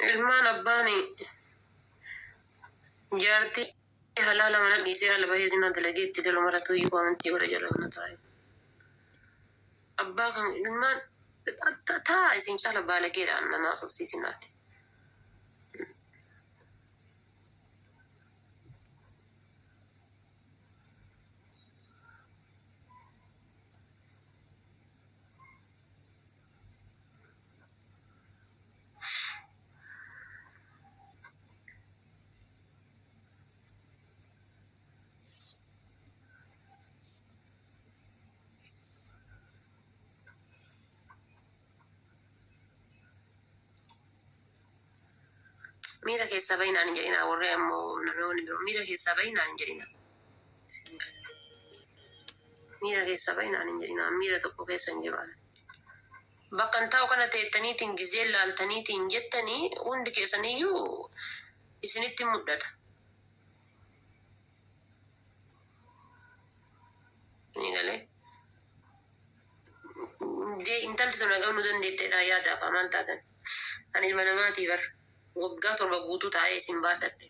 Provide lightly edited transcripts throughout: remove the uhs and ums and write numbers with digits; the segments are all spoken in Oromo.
Ilmaan abbaan jaartii halaala mana dhiisee ala bahee zinaa dalagee itti galu maratu iyyuu koomentii godha jala kana taa'e. Abbaa kan ilmaan taa isin caala baalageedha annan haasofsiisinaati. Miira keessaa bahinaan hin jedhinaa, warri ammoo namoonni biroo miira keessaa bahinaan hin jedhinaa. Miira keessaa bahinaan hin jedhinaa, miira tokko keessa hin jiru ani. Bakka hin taa'u kana teettaniitiin gizee laaltaniitiin jettanii hundi keessaniyyuu isinitti mul'ata. Ni galee. Intalti tun hagam nu dandeetteedha yaada afaa maal taatan. Ani ilma namaatii bar waggaa 7 guutuu taa'ee isin baadhadhe.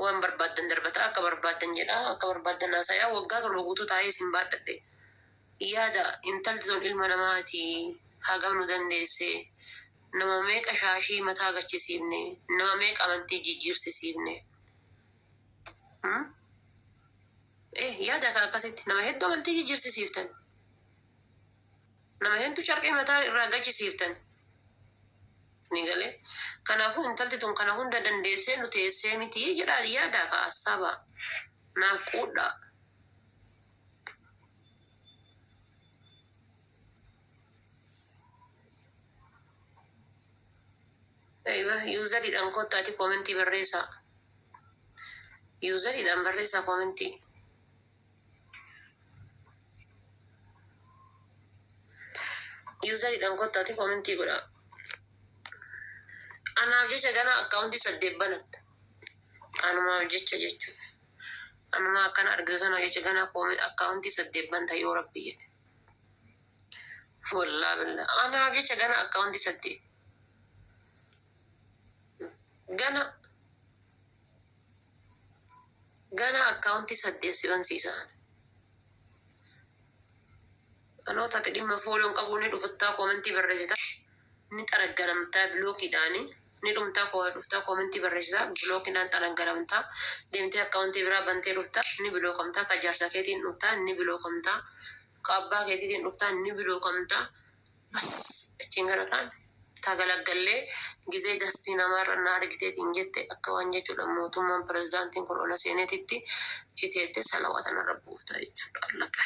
Waan barbaaddan darbataa, akka barbaaddan jedhaa, akka barbaaddan haasayaa, waggaa 7 guutuu taa'ee isin baadhadhe. Yaada, intalti tun ilma namaati, hagam nu dandeesse, nama meeqa shaashii mataa gachisiifne, nama meeqa amantii jijjiirsisiifne. Hmm? Eh, yaada ka akkasitti nama hedduu amantii jijjiirsisiiftan. Nama hedduu carqii mataa irraa gachisiiftan. Ni galee. Kanaafuu intalti tun kana hunda dandeessee nu teessee miti jedhaa yaadaa ka assaabaa. Naaf quudhaa. Aywa, yuuzariidhaan koottaati koomentii barreessaa. Yuuzariidhaan barreessaa koomentii. Yuuzariidhaan koottaati koomentii godhaa. Anaaf jecha gana akkaawuntii 8 banatta. Anumaaf jecha jechuudha. Anuma akkana argite sanaaf jecha gana akkaawuntii 8 banta yoo rabbi jedhe. Wallaa billaa. Anaaf jecha gana akkaawuntii 8. Gana gana akkaawuntii 8 si bansiisa. Anoo taate dhimma fooloon qabuu ni dhufuttaa koomentii barreessita, ni xaraggaramtaa bilookiidhaani, ni dhumtaa koo dhuftaa koomentii barreessita, bilookiidhaan xaraggaramtaa, deemtee akkaawuntii biraa bantee dhufta, ni bilookamtaa, ka jaarsa keetiin dhuftaa, ni bilookamtaa, ka abbaa keetiitiin dhuftaa, ni bilookamtaa. Bas achiin gara kaan tagalaggallee gizee gastii namaarra na argiteetiin jette akka waan jechuudha mootummaan pirezidaantiin kun ola seeneetitti achi teettee salawaata narra buufta jechuudha. Allaqa.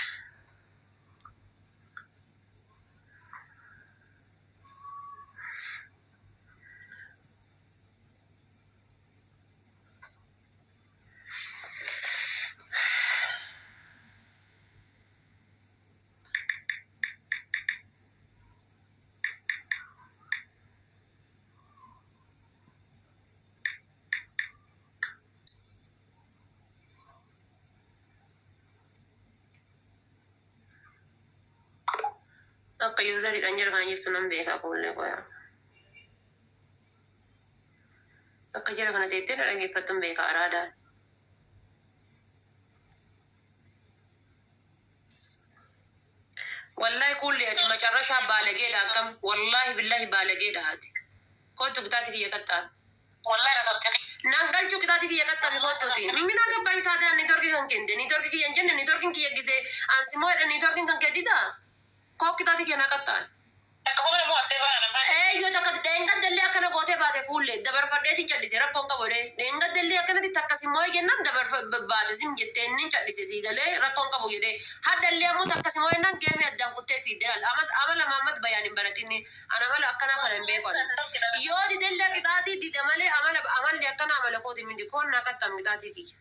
Akka yuuzariidhaan jara kana jirtu nan beekaa kuullee qoyaa. Akka jara kana teettee na dhageeffattu hin beekaa araadaan. Wallahi kuulli ati macarrashaa baalageedha akkam wallahi billahi baalageedha ati kootu qixaati kiyya qaxxaami. Wallahi na torqe. Nan galchuu qixaati kiyya qaxxaami kootuuti. Minaa gabbaayyu taatee an niitoorkii kan kee hin niitoorkii kiyya hin jenne niitoorkiin kiyya gisee an si moo'edha niitoorkiin kan kee didaa koo qixaati kiyya naa qaxxaami. Takka komee moo attee baana baana. Eeyyoo takka dheengaddellee akkana gootee baate kuullee dabarfadheetiin cadhise rakkoon qabu jedhee dheengaddellee akkanatti takka si moo'e jennaan dabarfa baate zim jettee nin cadhise sii galee rakkoon qabu jedhee hadhallee ammoo takka si moo'e jennaan geemii addaan kuttee fiidde laal amad amala Mahammad Bayaan hin baratinni an amala akkanaa kana hin beeku ani yoo didellee qixaatii dida malee amala amalli akkanaa amala kooti miti koon naa qaxxaam qixaatii kiyya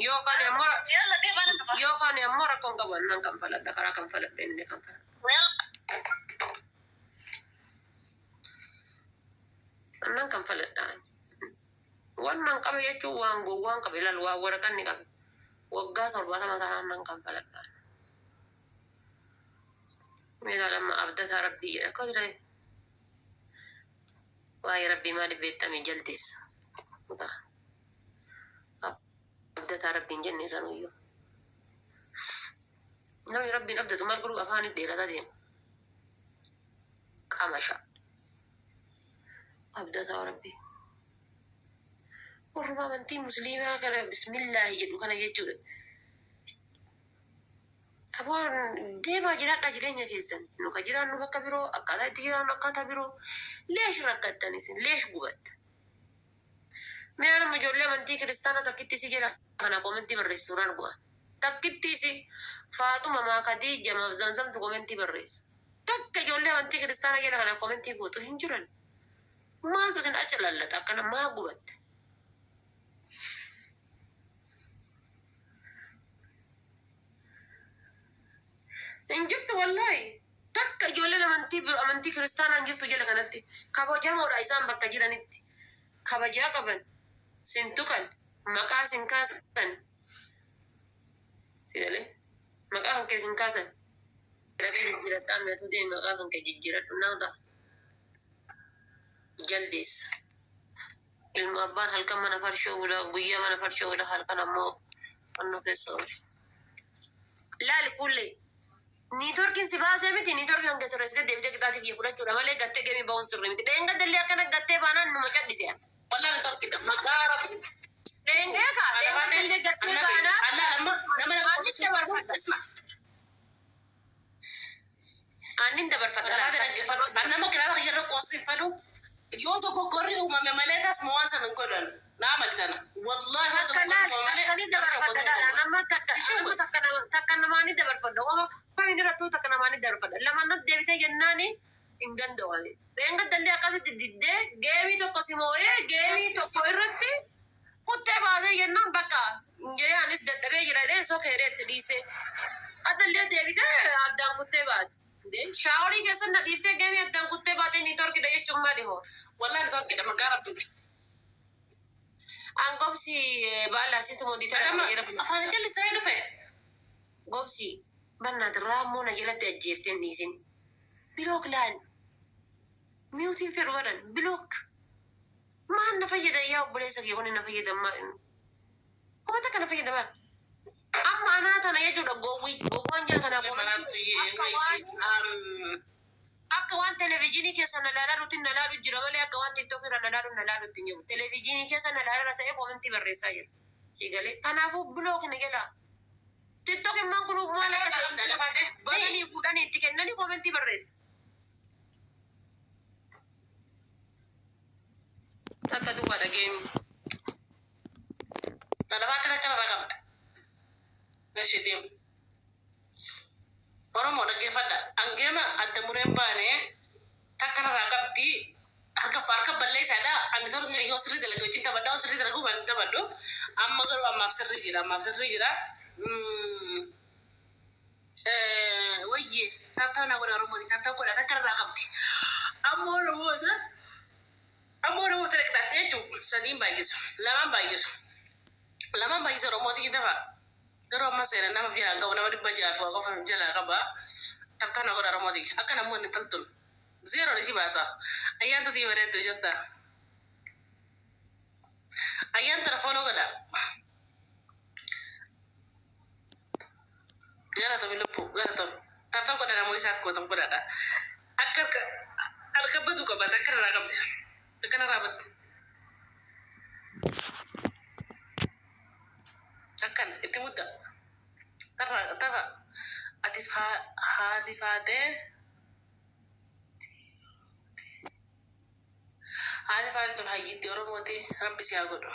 yoo kaani ammoo Yalla dee baana dhufa. yoo kaani ammoo rakkoon qabu annan kanfaladha karaa kanfaladha inni kanfaladha. Annan kan faladha ani. Wannan qabe jechuun waan gowwaan qabe laal waan waraqanni qabe. Waggaa 70 taanaan nan kan faladha. Mee ilaali amma abdataa rabbii jedha akka jira. Waa'ee rabbii maaliif beektame jaldeessa. Abdataa rabbiin jenne sanuyyuu. Namni rabbiin abdatu maal godhu afaan dheerataa deema. Qamasha. Abdataa rabbii. Warruma amantii musliimaa kana bismillaahi jedhu kana jechuudha. Aboon deemaa jiraadhaa jireenya keessan. Nu ka jiraannu bakka biroo, akkaataa itti jiraannu akkaataa biroo. Leesh rakkattan isin, leesh gubatta. Mee anuma ijoollee amantii kiristaanaa takkitti si jala kana komentii barreessu suuraan argu. Takkitti si Faaxuma maakadii jamaaf zamzamtu komentii barreessa. Takka ijoollee amantii kiristaanaa jala kana komentii guutu hin jiran. Maaltu isin achi lallata akkana maa gubatte? Hin jirtu wallaahi. Takka ijoolleen amantii biroo amantii kiristaanaa hin jirtu jala kanatti. Kabajamoodha isaan bakka jiranitti. Kabajaa qaban. Sin tuqan. Maqaa sin kaasan. Sigalee. Maqaa kan kee sin kaasan. Dhaqee jijjiiradhaa mi'atu deemi maqaa kan kee jijjiiradhu naa ta'a. Jaldeessa. Ilma abbaan halkan mana farshoo bula, guyyaa mana farshoo bula, halkan ammoo fannoo keessa oolu. Laali kuullee. Niitoorkiin si baasee miti niitoorkii kan keessa sirreessitee deebitee qixaatii kiyya fudhachuudha malee gattee gemii ba'uun sirrii miti. Dheengadda akkana gattee baanaan numa cadhise. Wallahi networkidha. Maqaa rabbi. Dheengee kaa dheengadda gattee baanaan Allah nama nama aannin dabarfadha. Isma. Aannin dabarfadha. Lafaate dhaggeeffadhu. An nama qixaata kiyya irra qoosifadhu. Yoo dogoggorri uumame malee tasuma waan sana hin godhan. Naa maktana. Wallahi yoo Takka dogoggorri laal uumame malee takkani dabarfadha laala nama takka nama takka nama takka namaani dabarfadha. Wama kamiin irrattuu takka namaani dabarfadha. Lama natti deebitee jennaani hin danda'u. Dheengadda akkasitti diddee geemii tokko si moo'ee geemii tokko irratti kuttee baasee jennaan bakka jedhee anis dadhabee jira jedhee sokeeree itti dhiisee. Addallee deebitee addaan kuttee baate. Shaaworii keessan na dhiiftee geemii addaan kuttee baatee niitoorkidha jechuun maali hoo? Wallahi networkidha maqaa rabbi. An gobsi baala asitti moodii Adama tana afaan jallisee dhufe. Gobsi bannaati raammoo na jalatti ajjeeftee hin dhiisin. Block laal. Mute-iin fedhu badan block. Maal na fayyada yaa obboleessa kee kuni na fayyadan maal? Kuma takka na fayyada maal? Amma anaa tana jechuudha gowwii gowwaan jala kanaa akka waan akka waan televezyiinii keessa na laalaa ruutiin na laalu jira malee akka waan tiktookii irra na laalu na laalu ittiin jiru. Televezyiinii keessa na laalaa sa'ee komentii barreessaa jira. Si galee kanaafuu block na jala. Tiktook immaan kun maal akka ta'e bananii fuudhanii itti kennanii komentii barreessa. Takka duwwaa dhageenyu. Lafaatti takka irraa qabda. Gashi deemu. Oromoo dhaggeeffadha. Angeema adda mureen baanee takka irraa qabdi. Harka harka balleessaadha. Ani torba yoo sirrii dalage wajjin taphadha. Yoo sirrii dalaguu baanne taphadhu. Amma garuu ammaaf sirrii jira. Ammaaf sirrii jira. Wayye tartaa naa godha Oromooti. Tartaa godha takka irraa qabdi. Amma Oromoota amma Oromoota dhaqxaaqxee jechuun sadiin baay'isu. Lamaan baay'isu. Lamaan baay'isu Oromooti dafa. Garuu amma seera nama jalaa qabu nama 600 fi waa qofa jalaa qaba. Tartaa naa godha Oromooti. Akka namoonni toltun. Zeero dhisi baasa. Ayyaan tutii bareedduu jirta. Ayyaan tana follow godha. Galatomi lubbuu galatomi. Tartaa godha namoo isaaf gootan godhadha. Akka harka harka baduu qabata akka irraa qabdi. Akka irraa baddu. Akkana itti mudda. Tarra tafa ati haati faatee haati faatee tun hayyitti Oromooti rabbi si haa godhu.